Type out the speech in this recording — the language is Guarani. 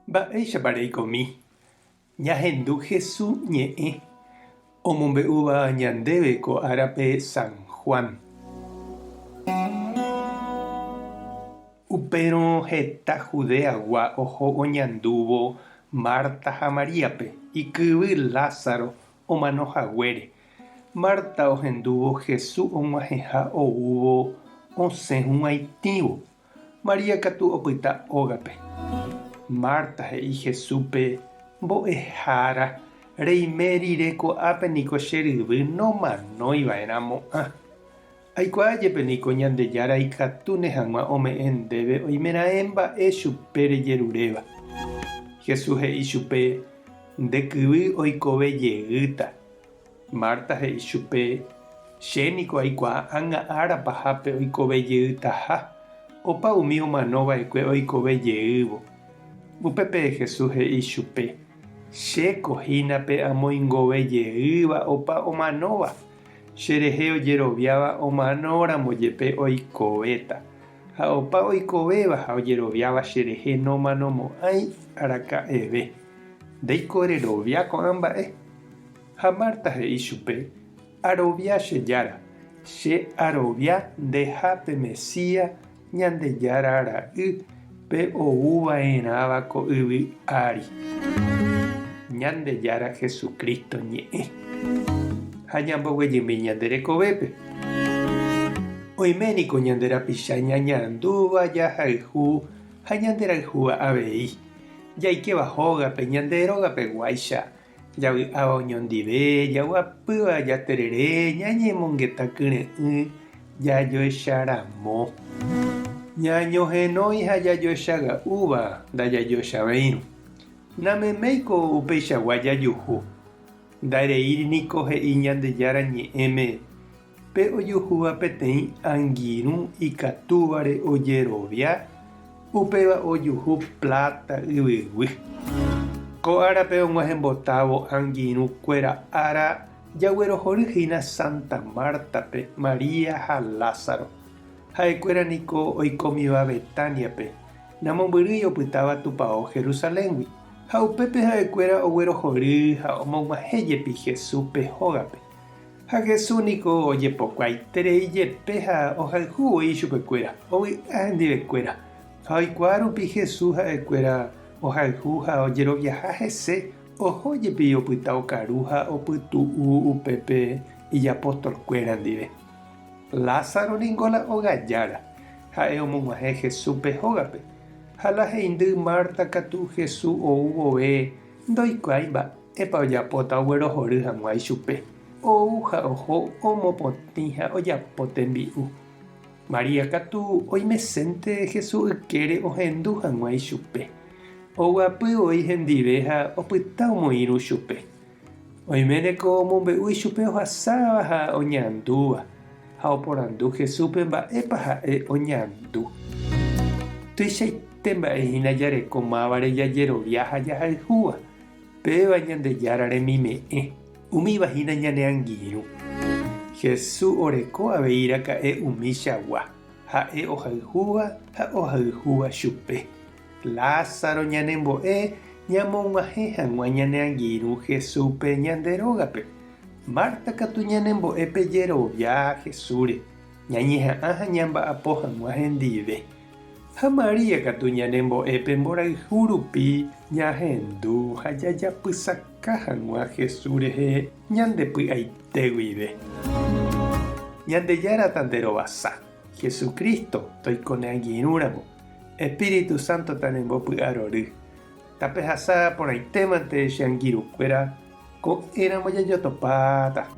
Mba'éichapa reikomi ñahendu Hesu ñe'ẽ omombe'úva ñandéve ko árape San Juan. Upérõ heta Judeagua oho oñandúvo Marta ha Maríape, ikyvy Lázaro omano haguére. Marta ohendúvo Hesu og̃uahẽha oúvo osẽ hug̃uaitĩvo. María katu opyta ógape. Marta he'i Jesúspe, Mbo'ehára, reime rire ko'ápe niko che ryvy nomanói va'erã mo'ã. Aikuaa jepe niko Ñandejára ikatúne hag̃ua ome'ẽ ndéve oimeraẽ mba'e chupe rejeruréva. Jesús he'i chupe, Nde kyvy oikove jeýta. Marta he'i chupe, Che niko aikuaa ág̃a ára pahápe oikove jeytaha, opa umi omano va'ekue oikove jeývo. Upépe Jesús he'i chupe, Chéko hína pe amoingove jeýva opa omanóva, cherehe ojeroviáva omanóramo jepe oikovéta, ha opa oikovéva ha ojeroviáva cherehe nomanomo'ãi araka'eve. Ndéiko rerovia ko'ã mba'e? Ha Marta he'i chupe, Arovia che Jára, che arovia ndeha pe Mesías, Ñandejára Ra'y, pe ou va'erãva ko yvy ári. Ñandejára Jesucristo ñe'ẽ. Ha ñamboguejymi ñande rekovépe. Oime niko ñande rapicha ñañandúva jahayhu ha ñanderayhúva avei, jaikéva hógape ñande rógapeguáicha Javy'áva oñondive, jaguapýva jaterere, ñañemongeta kyre'ỹ jajoecharamo. Ñañohenói ha jajoechaga'úva ndajajoechavéirõ. Nameméiko upeichagua jajuhu. Ndareíri niko he'i Ñandejára Ñe'ẽme pe ojuhúva peteĩ angirũ ikatúvare ojerovia, upéva ojuhu pláta yvyguy. Ko árape og̃uahẽmbotávo angirũ kuéra ára jaguerohory hína Santa Marta-pe, María ha Lázaro. Ha'ekuéra niko oikómiva Betániape, namombyrýi opytáva tupao Jerusaléngui, ha upépe ha'ekuéra oguerohory ha omog̃uahẽ jepi Jesúspe hógape. Ha Jesús niko ojepokuaaiterei jepe ha ohayhu voi ichupekuéra, ovy'a hendivekuéra. Ha oikuaa rupi Jesús ha'ekuéra ohayhu ha ojeroviaha hese, oho jepi opyta okaru ha opytu'u upépe ijapostolkuéra ndive. Lázaro ningo la ogajára, ha'e omog̃uahẽ Jesúspe hógape. Ha la heindy Marta katu Jesús ou vove ndoikuaái mba'e. Mba'épa ojapóta oguerohory hag̃ua ichupe? Ou ha oho omopotĩ ha ojapo tembi'u. María katu oimesénte Jesús ykére ohendu hag̃ua ichupe. Oguapy voi hendive ha opyta omoĩrũ chupe. Oiméneko omombe'u ichupe ohasáva ha oñandúva, ha oporandu Jesúspe mba'épa ha'e oñandu. Tuichaite mba'e hína jareko mávare jajerovia ha jahayhúva. Péva Ñandejára remime'ẽ, umíva hína ñane angirũ. Jesús oreko avei raka'e umíchagua, ha'e ohayhúva ha ohayhúva chupe. Lázaro ñanembo'e ñamog̃uahẽ hag̃ua ñane angirũ Jesúspe ñande rógape. Marta katu ñanembo'e pe jerovia Jesúsre, ñañeha'ã ha ñamba'apo hag̃ua hendive. Ha María katu ñanembo'e pe mborayhu rupi ñahendu ha jajapysaka hag̃ua Jesús rehe ñande py'aite guive. Ñandejára tanderovasa, Jesucristo toiko ne angirũ ramo, Espíritu Santo tanembopy'arory. Tapehasa porãitémante che angirũkuéra, ko'ẽramo jajotopáta.